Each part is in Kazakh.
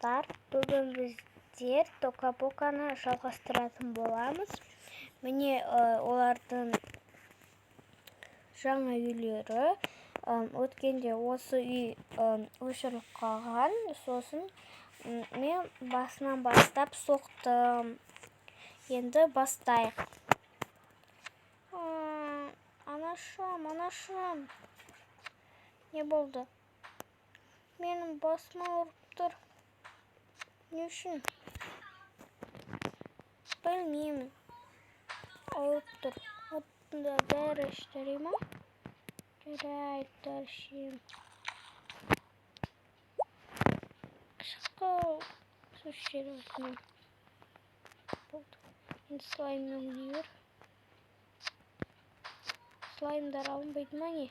Достар, бүгін біздер Тока Боканы жалғастыратын боламыз. Міне олардың жаңа үйлері. Өткенде осы үй өшіріліп қалған. Сосын мен басынан бастап соқтым. Енді бастайық. Анашым, анашым. Не болды? Менің басым ауырып тұр. Не үшін? Білмеймін. Ауырып тұр. Оттында дәрі іш, жарай ма? Жарайды, дәрі ішемін. Қышқыл. Су ішер өтінемін. Болды. Енді слайм өңдей бер. Слаймдар алынбайды ма не?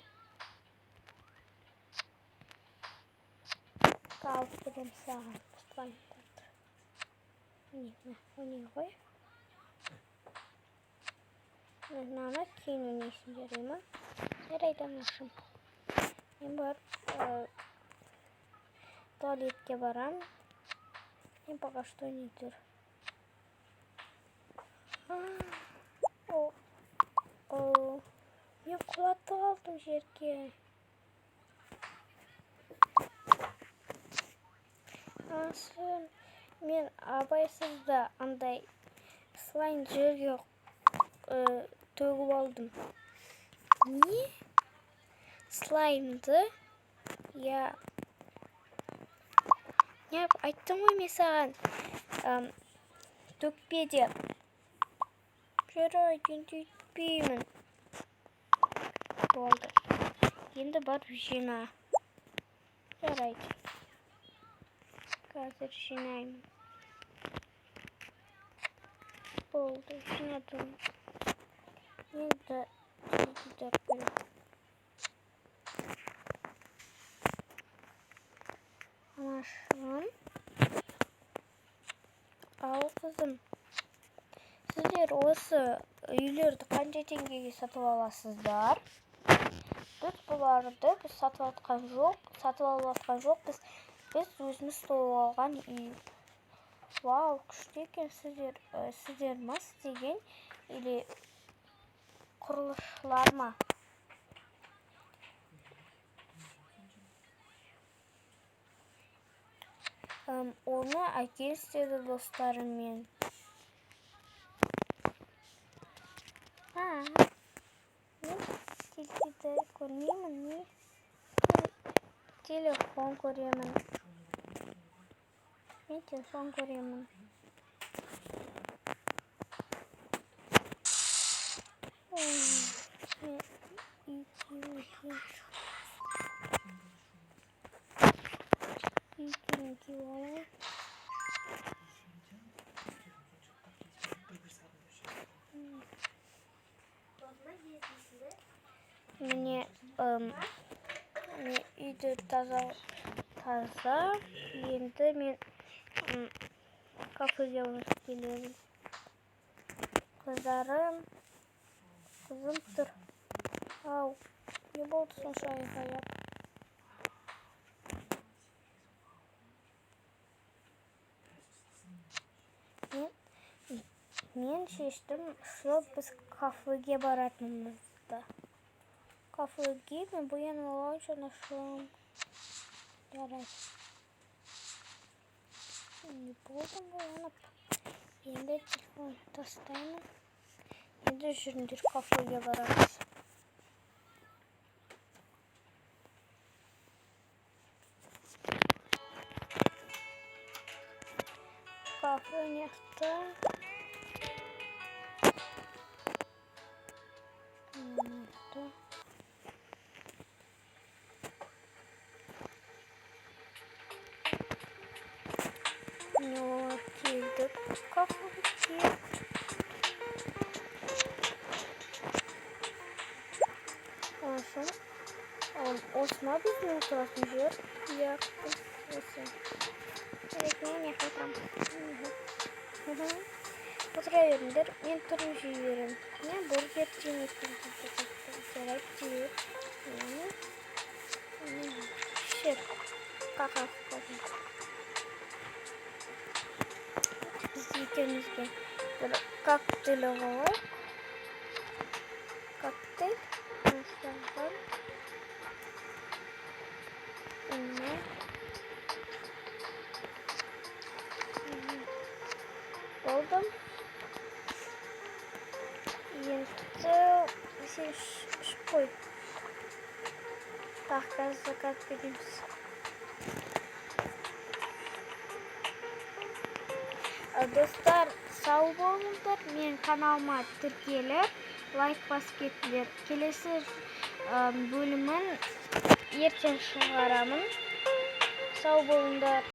Алып беремін саған слаймдарды. Міне, міне, ойнай ғой. Мынаны кейін ойнайсың, жарай ма? Жарайды, анашым. Мен барып туалетке барам. Мен пока что ойнай тұр. О, мен құлатып алдым жерге. Анашым, мен абайсызда андай слайм жерге төгіп алдым. Не? Слаймды? Я... Не, айттым ғой мен саған. Төкпе деп. Жарайды, енді өйтпеймін. Болды. Енді барып жина. Жарайды. Қазір жинаймын. Болды, жинадым. Енді теледидар көремін. Анашым. Ал қызым. Сіздер осы үйлерді қанша теңгеге сатып аласыздар? Біз бұларды біз сатып алған жоқ, сатып алып жатқан жоқ, біз өзіміз соғып алған үй. Вау, күшті екен. Сіздер ма істеген или құрылысшылар ма? Оны әкем істеді достарыммен. Мен теледидар көрмеймін, мен телефон көремін. Мен телефон көремін. Ой, мен үй киімін киіп алайын. Міне, үйді таза. Енді мен кафеге барып келемін. Қыздарым, қызым тұр. Ау, не болды сонша айғайлап? Мен шештім, что біз кафеге баратынымызды. Кафеге мен боянып алайыншы, анашым. Жарайды. Не болдым боянып. Енді телефон тастаймын. Енді жүріңдер, кафеге барамыз. Кафе мынақты. Мынақты. Міне, олар келді кафеге. Анашым, осы ма біздің отыратын жер? Иә, осы. Жарайды, мен мына жақта отырамын. Отыра беріңдер, мен тұрып жей беремін. Мен бургер жемей жарайды, жей бер. Міне, шер, қақақ қалдым. Екеумізге бір коктейль алайық. Коктейль. Саған. Міне. Болды. Енді сен ішіп қой. Так, қазір заказ береміз. Достар, сау болыңыздар. Менің каналыма тіркеліп, лайк басып кетіңдер. Келесі бөлімін ертең шығарамын. Сау болыңдар.